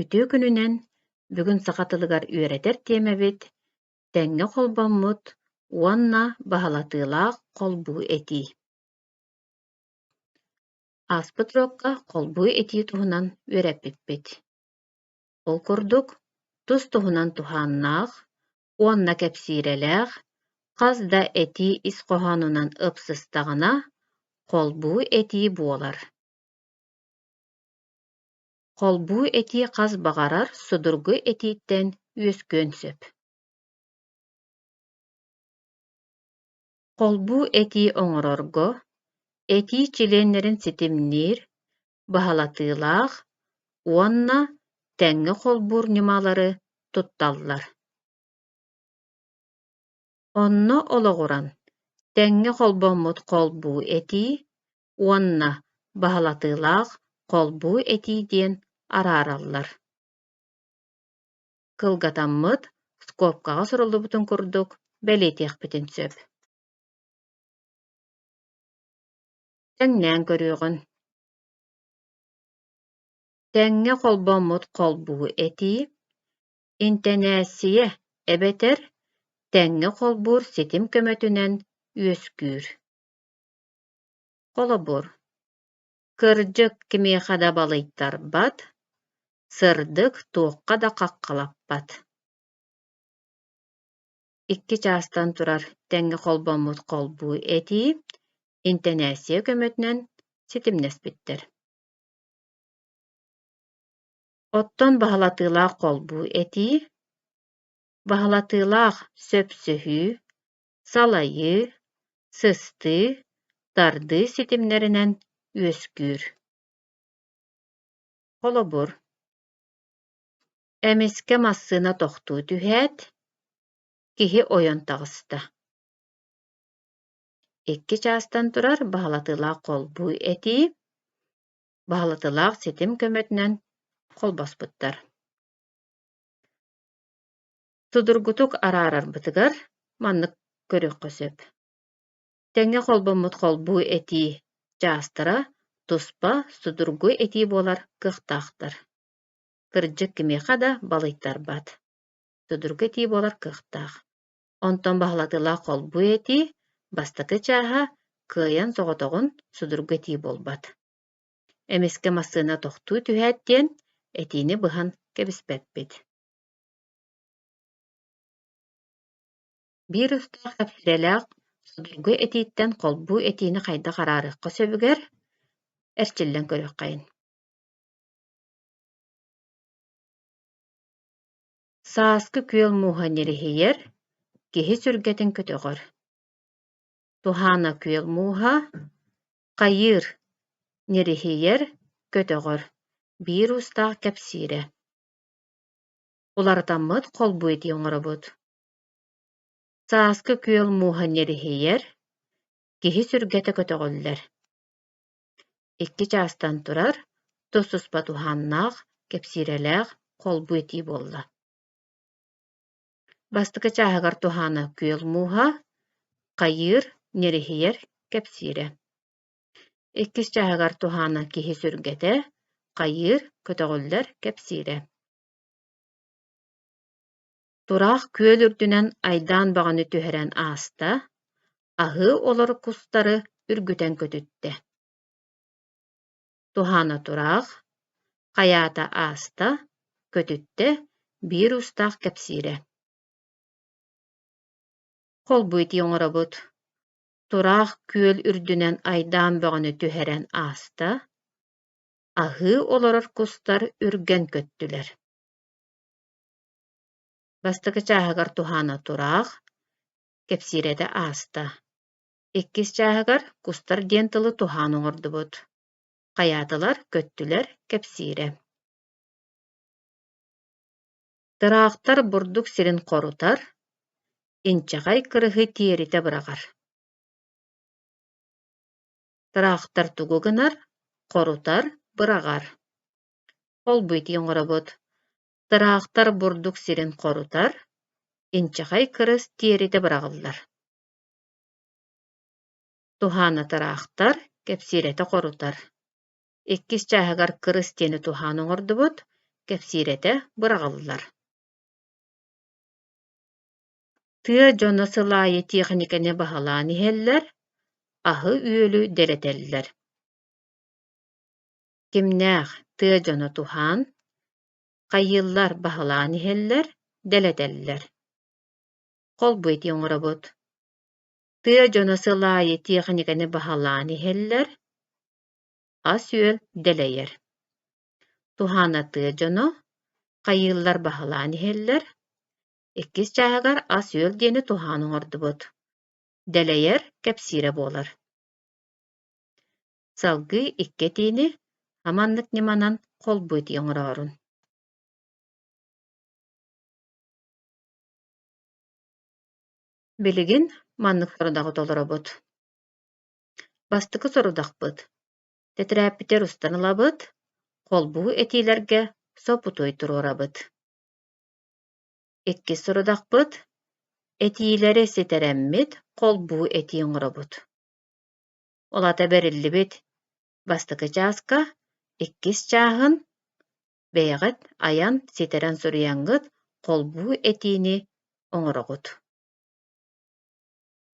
Үтүө күнүнэн! Бүгүн саха тылыгар үөрэтэр тиэмэбит тэҥҥэ холбоммут уонна баһылатыылаах холбуу этии. Ааспыт уруокка холбуу этии туһунан үөрэппиппит. Ол курдук, тус-туһунан туһааннаах уонна кэпсиирэлээх хас да этии ис хоһоонунан ыпсыстаҕына, холбуу этии буолар. Холбуу этии хас баҕарар судургу этииттэн үөскүөн сөп. Холбуу этии оҥорорго этии чилиэннэрин ситимниир, баһылатыылаах уонна тэҥҥэ холбуур ньымалары тутталлар. Онно олоҕуран тэҥҥэ холбоммут холбуу этии уонна баһылатыылаах холбуу этии диэн араараллар. Кылгатаммыт скобкаҕа суруллубутун курдук бэлиэтиэхпитин сөп. Тэҥнээн көрүөҕүн. Тэҥҥэ холбоммут холбуу этии интэнээссийэ эбэтэр тэҥҥэ холбуур ситим көмөтүнэн үөскүүр. Холобур, кырдьык кимиэхэ да балыйтарбат, сырдык туохха да хаххалаппат. Икки чаастан турар тэҥҥэ холбоммут холбуу этии интэнээссийэ көмөтүнэн ситимнэспиттэр. Оттон баһылатыылаах холбуу этии баһылатыылаах сөпсөһүү, салайыы, сыстыы, тардыы ситимнэринэн үөскүүр. Холобур, эмискэ массыына тохтуу түһээт, киһи ойон таҕыста. Икки чаастан турар баһылатыылаах холбуу этии баһылатыылаах ситим көмөтүнэн холбоспуттар. Судургутук араарарбытыгар маннык көрүөххэ сөп. Тэҥҥэ холбоммут холбуу этии чаастара туспа судургу этии буолар кыахтаахтар. Кырдьык кимиэхэ да балыйтарбат. Судургу этии буолар кыахтаах. Онтон баһылатыылаах холбуу этии бастакы чааһа кыайан соҕотоҕун судургу этии буолбат. Эмискэ массыына тохтуу түһээт диэн этиини быһан кэбиспэппит. Биир устаах кэпсиирэлээх судургу этииттэн холбуу этиини хайдах араарыахха сөбүгэр эрчиллэн көрүөххэйин. Сааскы күөл мууһа ньириһийэр, киһи сүргэтин көтөҕөр. Туһаана күөл мууһа хайыыр, ньириһийэр, көтөҕөр, биир уустаах кэпсиирэ. Уларытаммыт холбуу этии оҥоробут. Сааскы күөл мууһа ньириһийэр, киһи сүргэтэ көтөҕүллэр. Икки чаастан турар, тус-туспа туһааннаах, кэпсиирэлээх холбуу этии буолла. Бастакы чааһыгар туһаана күөл мууһа, хайыыр, ньириһийэр, кэпсиирэ. Иккис чааһыгар туһаана киһи сүргэтэ, хайыыр, көтөҕүллэр, кэпсиирэ. Тураах күөл үрдүнэн айдаан бөҕөнү түһэрэн ааста, аһыы олор кустары үргүтэн көтүттэ. Туһаана тураах, хайаата ааста, көтүттэ биир уустаах кэпсиирэ. Холбуу итии оҥоробут. Тураах күөл үрдүнэн айдаан бөҕөнү түһэрэн ааста, аһыы олорор кустар үргэн көттүлэр. Бастакы чааһыгар туһаана тураах, кэпсиирэтэ ааста. Иккис чааһыгар кустар диэн тылы туһаан оҥордубут. Хайаатылар, көттүлэр, кэпсиирэ. Тыраахтар бурдук сирин хорутар, инчэҕэй кырыһы тиэритэ быраҕар. Тыраахтар тугу гынар, хорутар, быраҕар. Холбуу итии оҥоробут. Тыраахтар бурдук сирин хорутар, инчэҕэй кырыс тиэритэ быраҕыллар. Туһаана тыраахтар, кэпсиирэтэ хорутар. Иккис чааһыгар кырыс диэни туһаан оҥордубут, Кэпсиирэтэ быраҕыллар. Тыа дьоно сыл аайы тиэхиньикэни баһылаан иһэллэр, аһы-үөлү дэлэтэллэр. Кимнээх тыа дьоно туһаан, хайыыллар баһылаан иһэллэр, дэлэтэллэр. Холбуу этии оҥоробут. Тыа дьоно сыл аайы тиэхиньикэни баһылаан иһэллэр, ас-үөл дэлэйэр. Туһаана тыа дьоно хайыыллар баһылаан иһэллэр, иккис чааһыгар ас-үөл диэни туһаан оҥордубут. Дэлэйэр кэпсиирэ буолар. Салгыы икки этиини аманнык ньыманан холбуу этии оҥороорун. Билигин маннык сорудаҕы толоробут. Бастакы сорудахпыт Тэтэрээппитигэр устан ылабыт, холбуу этиилэргэ сопутуой туруорабыт. Иккис сорудахпыт этиилэри ситэрэммит холбуу этии оҥоробут. Ол аата бэриллибит бастакы чааска иккис чааһын бэйэҕит айан ситэрэн суруйаҥҥыт холбуу этиини оҥороҕут.